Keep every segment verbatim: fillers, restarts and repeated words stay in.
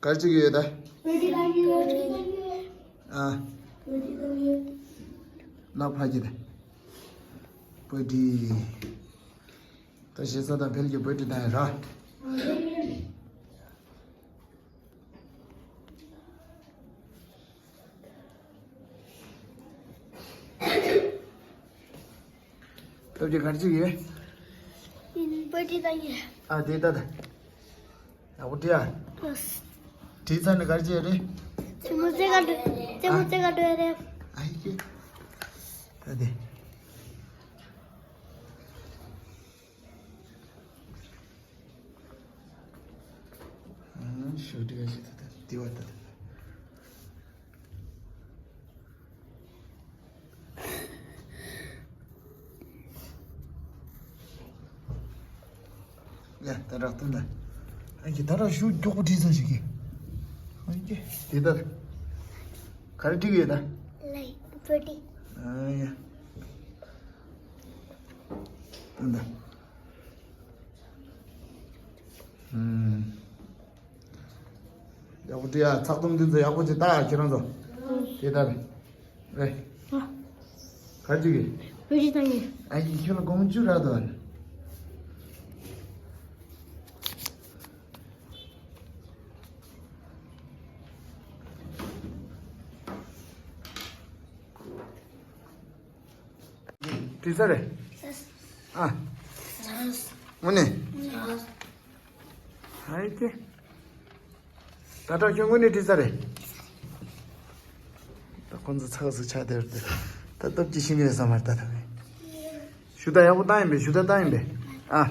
ག་རེ་བྱེད་ཀྱི་ཡོད་ད། ཨ། ལག་ཕར་གྱིས་ད། པོ་ཏི། ད་ཞེ་ས་དང་འཕེལ་གྱི་པོ་ཏི་བཏང་ཡོད་ར། སྟོབས་ཀྱིས་ག་རེ་བྱེད་ཀྱི་ཡོད། པོ་ཏི་བཏང་ཡོད། ཨ་དེ་ལྟ་ད། ཡག་པོ་བྲིས་ཨ། བྲིས་ཚར་ནས་ག་རེ་བྱེད་རེད། ཙེ་མོ་ཙེ་ག་འགྲོ། ཙེ་མོ་ཙེ་ག་འགྲོ་ཡ་རེད། ཨ་ཡི་ཀེ། ད་དེ། ཨ་ཞོ་འདི་ག་ཞིག་ད་ད་དེ་བ་ད་ད། ཡ་ད་རག་སྟོན་ད། ཨ་ཀྱི་ད་རག་ཤུགས་མགྱོགས་པོ་བྲིས་ཚར་ཞིག་གི། ཨ་ཀྱི་དེ་ད། ག་རེ་བྲིས་ཡོད་ད། ལའི་བྷ་རི། ཨ་ཡ། སྟོན་ད། ཨུམ། ཡག་པོ་བྲིས་ཡ། ཚགས་དུམ་འདི་ཚོ་ཡག་པོ་ཅིག་ལྟ་ཁྱེད་རང་ཚོ། དེ་ལྟར་རེད། ག་ཅིག་གི། བོད་ཀྱི་ཐང་གི། ཨ་ཡི་ཁྱོད་ལ་དགོངས་བཅུ་ར་དོ། བྲིས་ཚར་རེད། ཨ། དངོས་གནས། ཨ་ཡི་ཀེ། ད་དྲག་ཁྱོད་དངོས་གནས་བྲིས་ཚར་རེད། ད་ཁོང་ཚོ་ཚགས་ཚུད་ཆགས་བསྡད་རེད། ད་སྟོབས་ཀྱིས་ཤེས་ཀྱི་རེད་བསམ་མ་རེད་ད་ད་ངས། ཞུ་དག་ཡག་པོ་བཏང་ཡིན་པས། ཞུ་དག་བཏང་ཡིན་པས། ཨ།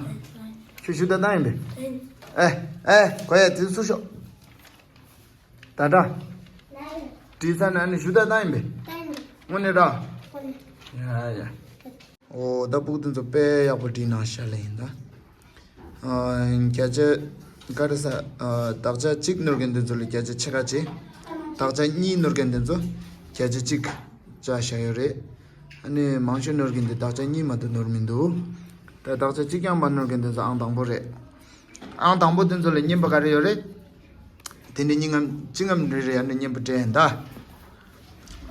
ཁྱོད་ཞུ་དག་བཏང་ཡིན་པས། ཨེ་ཨེ་གོ་ཡ་དེ་ཚུར་ཤོག་ད་དྲག་བྲིས་ཚར་ན་ནི་ཞུ་དག་བཏང་ཡིན་པས། དངོས་གནས་དྲག་ཡ་ཡ། ཨོ་ད་ཕྲུ་གུ་དེ་ཚོ་དཔེ་ཡག་པོ་བྲིས་གནང་ཤག་ལེ་ཡིན་ད། ཨ་བརྒྱ་ཆ་ག་རེ་ཟ། ཨ་དག་ཆ་གཅིག་ནོར་མཁན་དེ་ཚོ་ལ་བརྒྱ་ཆ་ཕྱེད་ཀ་བྱས། དག་ཆ་གཉིས་ནོར་མཁན་དེ་ཚོ་བརྒྱ་ཆ་གཅིག་བཅག་བཞག་ཡོད་རེད། ཨ་ནི་མང་ཤོས་ནོར་མཁན་དེ་དག་ཆ་གཉིས་མ་གཏོགས་ནོར་མི་འདུག་ད་དག་ཆ་གཅིག་ཀྱང་མ་ནོར་མཁན་དེ་ཚོ་ཨང་དང་པོ་རེད། ཨང་དང་པོ་དེ་ཚོ་ལ་རྔན་པ་ག་རེ་ཡོད་རེད། དེ་ནི་སྙིང་ངམ་ཅི་ངམ་རེ་རེ་ཡང་ནི་རྔན་པ་སྤྲད་ཡིན་ད།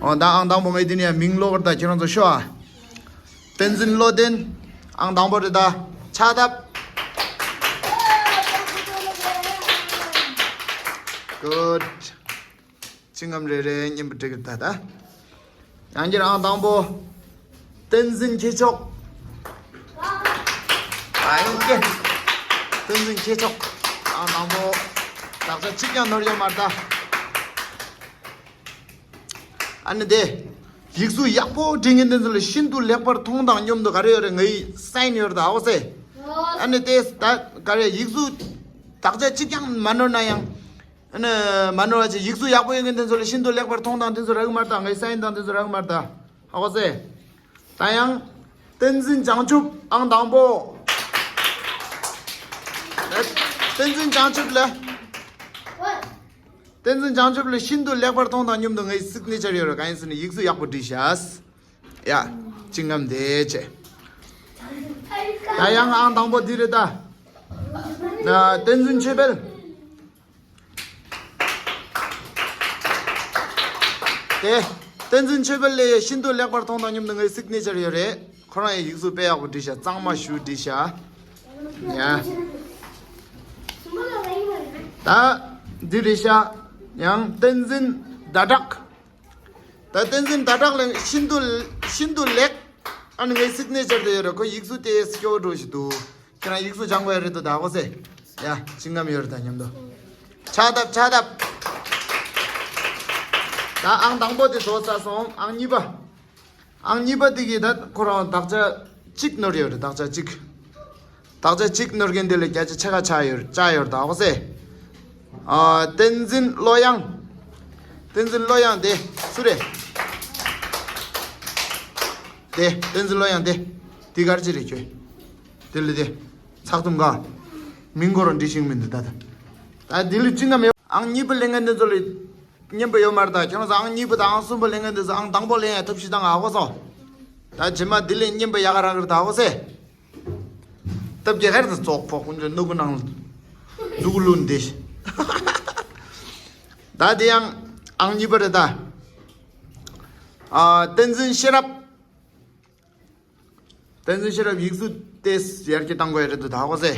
འོ་ད་ཨང་དང་པོ་ངས་དེ་ནི་ཡང་མིང་ཀློག་གར་ད་ཁྱེད་རང་ཚོ་ཤོག་ཨ། བསྟན་འཛིན་བློ་ལྡན། ཨང་དང་པོ་རེད་ད། ཕྱག་བཏབ། Good། ཅི་ངམ་རེ་རེ་རྔན་པ་སྤྲད་གི་ད་ད། ཡང་བསྐྱར་ཨང་དང་པོ། བསྟན་འཛིན་ཁྱེད་མཆོག་ཨ་ཡོང་ཀེ། བསྟན་འཛིན་ཁྱེད་མཆོག་ཨང་དང་པོ། དག་ཆ་གཅིག་ཀྱང་ནོར་ཡོད་མ་རེད་ད། ཨ་ནི་དེ། ཡིག་གཟུགས་ཡག་པོ་འབྲི་མཁན་དེ་ཚོ་ལ་ཤིན་ཏུ་ལེགས་པར་མཐོང་དང་སྙོམས་དུ་ག་རེ་ཡོད་རེད། ངའི་སའིན་ཡོད་རེད་ད་ཨོ་སེ། ཨ་ནི་དེ་ད་ག་རེ་ཡིག་གཟུགས་དག་ཆ་གཅིག་ཀྱང་མ་ནོར་ན་ཡང་། ཨ་ནི་མ་ནོར་བ་ཅིག་ཡིག་གཟུགས་ཡག་པོ་ཡོད་མཁན་དེ་ཚོ་ལ་ཤིན་ཏུ་ལེགས་པར་མཐོང་དང་དེ་ཚོ་རག་གི་མ་རེད་ད། ངའི་སའིན་དང་དེ་ཚོ་རག་གི་མ་རེད་ད། ཧ་གོ་སེ། ད་ཡང་། བསྟན་འཛིན་བྱང་ཆུབ་ཨང་དང་པོ། བསྟན་འཛིན་བྱང་ཆུབ་ལ། བསྟན་འཛིན་བྱང་ཆུབ་ལ་ཤིན་ཏུ་ལེགས་པར་མཐོང་དང་སྙོམས་དུ་ངའི་སིག་ནེ་ཅར་ཡོད་རེད། གང་ཡིན་ཟེར་ན་ཡིག་གཟུགས་ཡག་པོ་བྲིས་ཤག་ཡ། ཅི་ངམ་དེ་བྱས། ད་ཡང་ཨང་དང་པོ་འདི་རེད་ད། ན་བསྟན་འཛིན་ཆོས་འཕེལ། དེ། བསྟན་འཛིན་ཆོས་འཕེལ་ལ་ཤིན་ཏུ་ལེགས་པར་མཐོང་དང་སྙོམས་དུ་ངའི་སིག་ནེ་ཅར་ཡོད་རེད། ཁོ་རང་ཡང་ཡིག་གཟུགས་དཔེ་ཡག་པོ་བྲིས་ཤག་གཙང་མ་ཞེ་པོ་བྲིས་ཤག་ཡ། ད། འདི་རེད་ཤག་ཡང་བསྟན་འཛིན་ཟླ་གྲགས། ད་བསྟན་འཛིན་ཟླ་གྲགས་ལ་ཤིན་ཏུ་ཤིན་ཏུ་ལེགས། ཨ་ནི་ངའི་སིག་ནེ་ཅར་དེ་ཡོད་རེད། ཁོ་ཡིག་གཟུགས་དེ་སྐྱོ་བོ་འདྲ་ཞིག་འདུག་ཁྱེད་རང་ཡིག་གཟུགས་སྦྱང་དགོས་ཡ་རེད་འདུག་ད་ཧ་གོ་སེ། ཡ། ཅི་ངམ་ཡོད་རེད་ད་མཉམ་དུ། ཕྱག་བཏབ་ཕྱག་བཏབ། ད་ཨང་དང་པོ་དེ་བཟོ་ཚར་སོང་། ཨང་གཉིས་པ། ཨང་གཉིས་པ་དེ་གིས་ད་ཁོ་རང་དག་ཆ་གཅིག་ནོར་ཡོད་རེད། དག་ཆ་གཅིག་དག་ཆ་གཅིག་ནོར་མཁན་དེ་ལ་བརྒྱ་ཆ་ཕྱེད་ཀ་ཆག་ཡོད་བཅག་ཡོད་རེད་ད་ཧ་གོ་སེ། ཨ། བསྟན་འཛིན་བློ་གཡང་། བསྟན་འཛིན་བློ་གཡང་དེ་སུ་རེད། དེ་བསྟན་འཛིན་བློ་གཡང་དེ། དེ་ག་རེ་བྱེད་རེད་ཁྱོད། དེ་ལ་དེ། ཚགས་དུམ་ག་མིང་སྐོར་འདྲི་ཤེས་མི་འདུག་ད་ད། ད་དེ་ལ་ཅི་ངམ་ཡོད། ཨང་གཉིས་པ་ལེན་མཁན་དེ་ཚོ་ལ་རྔན་པ་ཡོད་མ་རེད་ད། ཁྱོད་རང་ཚོ་ཨང་གཉིས་པ་དང་ཨང་གསུམ་པ་ལེན་མཁན་དེ་ཚོ་ཨང་དང་པོ་ལེན་ཡ་ཐབས་ཤེས་བཏང་ཧ་གོ་སོང་། ད་རྗེས་མ་དེ་ལས་རྔན་པ་ཡག་ག་རག་གི་རེད་ད་ཧ་གོ་སེ། སྟབས་ཀྱི་ཧར་དུ་ཙོག་ཕོག་ཀུན་ཆོ་ནུ་གུ་ནང་ལ་ནུ་གུ་ལུན་དེ། ད་དེ་ཡང་ཨང་གཉིས་པ་རེད་ད། ཨ། བསྟན་འཛིན་ཤེས་རབ། བསྟན་འཛིན་ཤེས་རབ་ཡིག་གཟུགས་དེ་ཡར་རྒྱས་གཏང་དགོས་ཡ་རེད་འདུག་ད་ཧ་གོ་སེ།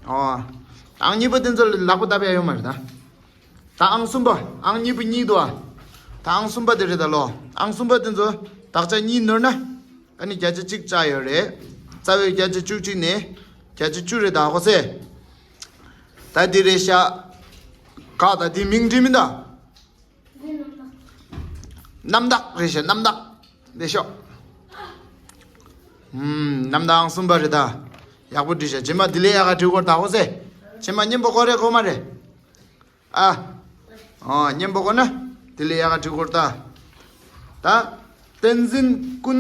ཨོ། ཨང་གཉིས་པ་དེ་ཚོ་ལ་ལག་པ་བརྡབ་ཡ་ཡོད་མ་རེད་ད། ད་ཨང་གསུམ་པ། ཨང་གཉིས་པ་གཉིས་འདུག་ཨ། ད་ཨང་གསུམ་པ་དེ་རེད་ད་ལོ། ཨང་གསུམ་པ་དེ་ཚོ་དག་ཆ་གཉིས་ནོར་ན། ཨ་ནི་བརྒྱ་ཆ་གཅིག་བཅག་ཡོད་རེད། རྩ་བའི་བརྒྱ་ཆ་བཅུ་གཅིག་ནས་བརྒྱ་ཆ་བཅུ་རེད་ད་ཧ་གོ་སེ། ད་འདི་རེད་ཤག་ག་ད་འདི་མིང་བྲིས་མིན་ད། རྣམ་དག་རེད་ཤག་རྣམ་དག་རེད་ཤག་ཨུམ། རྣམ་དག་ཨང་གསུམ་པ་རེད་ད། ཡག་པོ་བྲིས་ཤག་རྗེས་མ་འདི་ལས་ཡག་ག་བྲིས་དགོས་ད་ཧ་གོ་སེ། རྗེས་མ་སྙན་པོ་གོ་རེད་གོ་མ་རེད། ཨ། ཨོ། སྙན་པོ་གོ་ན་དེ་ལས་ཡག་ག་བྲིས་དགོས་ད། ད། བསྟན་འཛིན་ཀུན།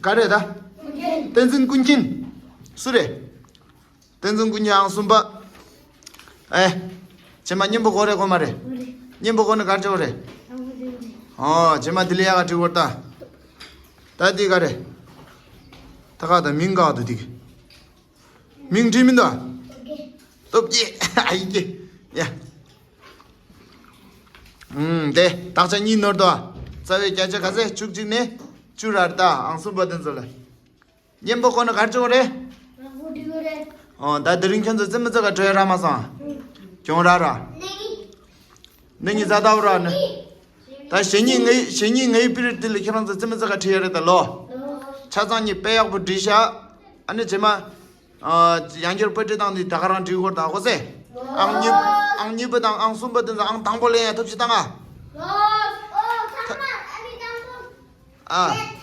ག་རེད་ད། བསྟན་འཛིན་ཀུན་མཁྱེན། སུ་རེད། བསྟན་འཛིན་ཀུན་མཁྱེན་ཨང་གསུམ་པ། ཨེ། རྗེས་མ་སྙན་པོ་གོ་རེད་གོ་མ་རེད། སྙན་པོ་གོ་ན་ག་རེ་བྱེད་དགོས་རེད། ཨོ། རྗེས་མ་དེ་ལས་ཡག་ག་བྲིས་དགོས་ད། ད་འདི་ག་རེད། ད་ག་ད་མིང་ག་འདུག་འདི་གི་མིང་བྲིས་མིན་འདུག་སྟོབས་རྒྱས། ཨ་ཡི་གེ་ཡ། ཨུམ། དེ་དག་ཆ་གཉིས་ནོར་འདུག་རྩ་བའི་བརྒྱ་ཆ་ག་ཚད། བཅུ་གཅིག་ནས་བཅུ་ར་རེད་ད་ཨང་གསུམ་པ་དེ་ཚོ་ལ། སྙན་པོ་གོ་ན་ག་རེ་བྱེད་དགོས་རེད། ཨོ། ད་དེ་རིང་ཁྱོད་ཚོ་རྩེད་མོ་རྩེ་ག་བྲོས་ར་མ་སོང་། གྱོང་ར་ར། ནི་ཉི་ཟ་ད་བ་ར་ནི། ད་ཞེ་གཉིས་ངའི་ཞེ་གཉིས་ངའི་པི་རིར་དེ་ལ་ཁྱེད་རང་ཚོ་རྩེད་མོ་རྩེ་ག་ཁྲིད་ཡ་རེད་ད་ལོ། ཆ་ཚང་གཉིས་དཔེ་ཡག་པོ་བྲིས་ཤག་ཨ་ནི་རྗེས་མ། ཨ། ཡང་བསྐྱར་པར་སྐྲུན་བཏང་དུས་ད་ག་རང་བྲིས་དགོས་ད་ཧ་གོ་སེ། ཨང་གཉིས། ཨང་གཉིས་པ་དང་ཨང་གསུམ་པ་དེ་ཚོ་ཨང་དང་པོ་ལེན་ཡ་ཐབས་ཤེས་བཏང་ཨ། ཨ།